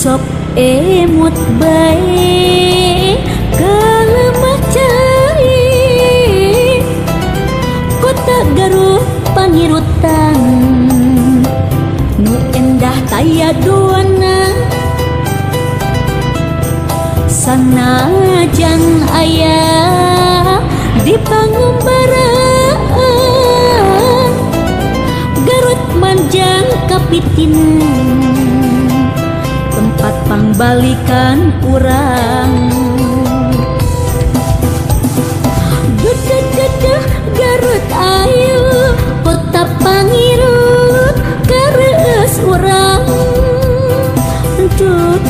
Sok emut bae kalemah cai kota Garut pangirutan nu endah taya duana sanajan aya di pangumbaraan Garut manjang kapitin tempat pangbalikan urang. Duh Garut ayu kota pangirut kareus urang. Duh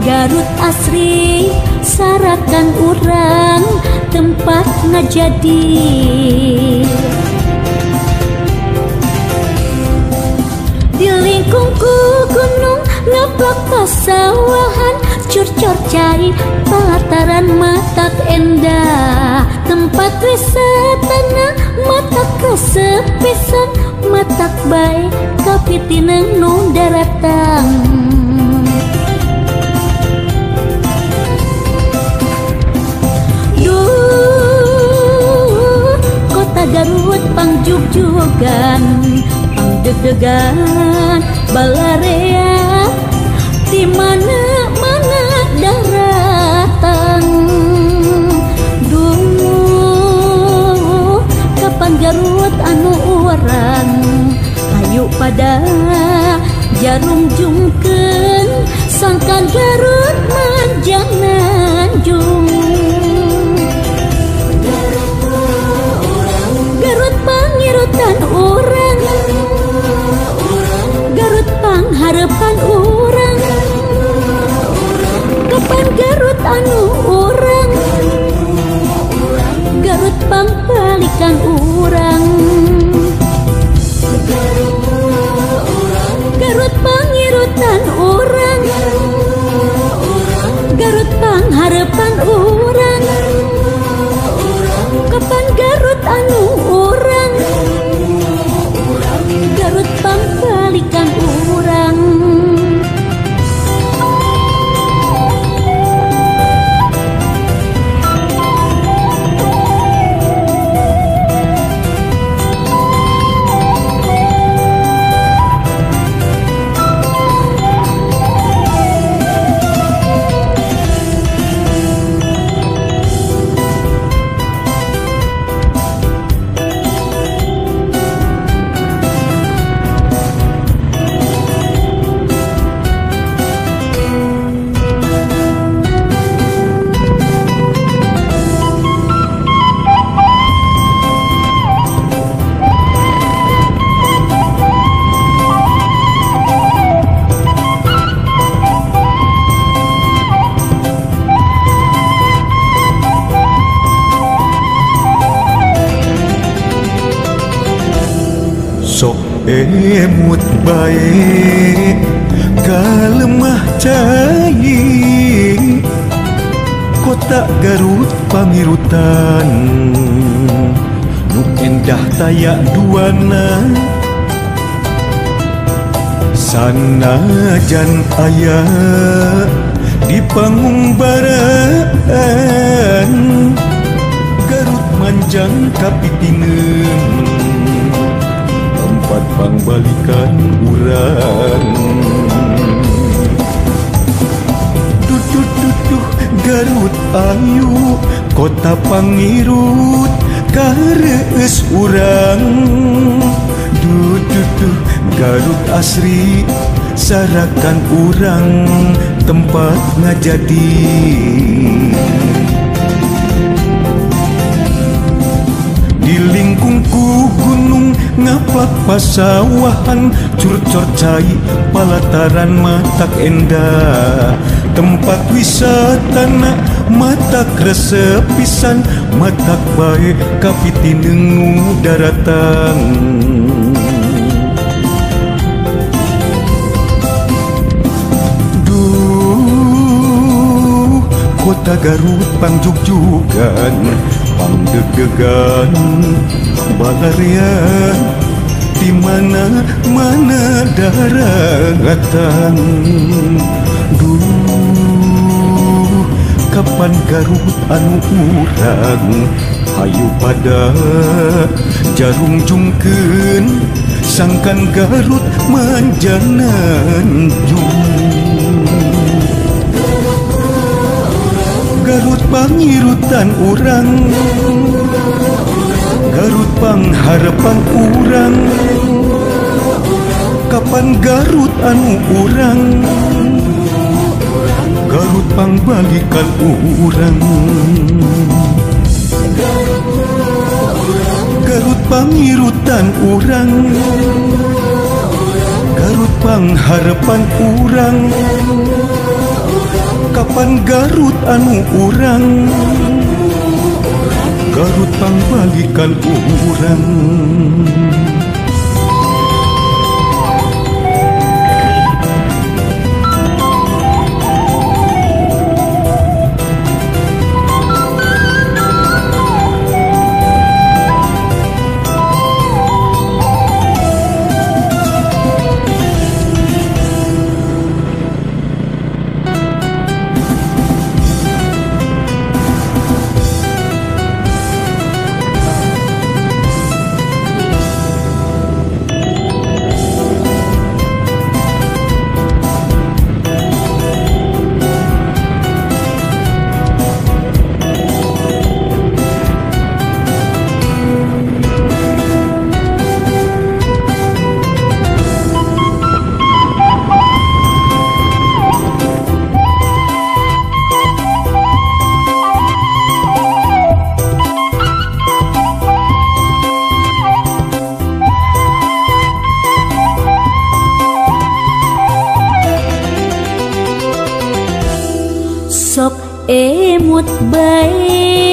Garut asri sarakan urang tempat ngajadi. Di lingkungku gunung ngaplak pasawahan curcor cai pelataran matak endah tempat wisatana matak resep pisan matak bae kapitineng nu daratang. Duh kota Garut pangjugjugan pangdeg-degan balarea di mana-mana daratan. Duh kapan Garut anu urang hayu pada jarum jungkeun sangkan Garut manjang nanjung. Garut pangirutan urang, Garut pangharepan urang, kapan Garut anu urang, Garut pangpalikan urang. Garut pangirutan urang, Garut pangharepan urang, kapan Garut anu urang, Garut pangpalikan urang. Sok emut bae kalemah cai kota Garut pangirutan nu endah taya duana sanajan aya di pangumbaraan Garut manjang kapitineun tempat pangbalikan urang. Duh duh Garut ayu kota pangirut kareus urang. Duh duh Garut asri sarakan urang tempat ngajadi. Di lingkungku gunung ngaplak pasawahan curcor cai palataran matak endah tempat wisatana matak resep pisan matak bae kapitineng nu daratan. Duh kota Garut pangjugjugan pangdeg-degan balarea Di mana mana daratan. Duh kapan Garut anu urang hayu pada jarungjungkeun sangkan Garut manjananjung. Garut pangirutan urang, Garut pangharepan urang. Kapan Garut anu urang, Garut pangbalikan urang. Garut pangirutan urang, Garut pangharepan urang. Kapan Garut anu urang, Garut pangbalikan urang. Sok emut bae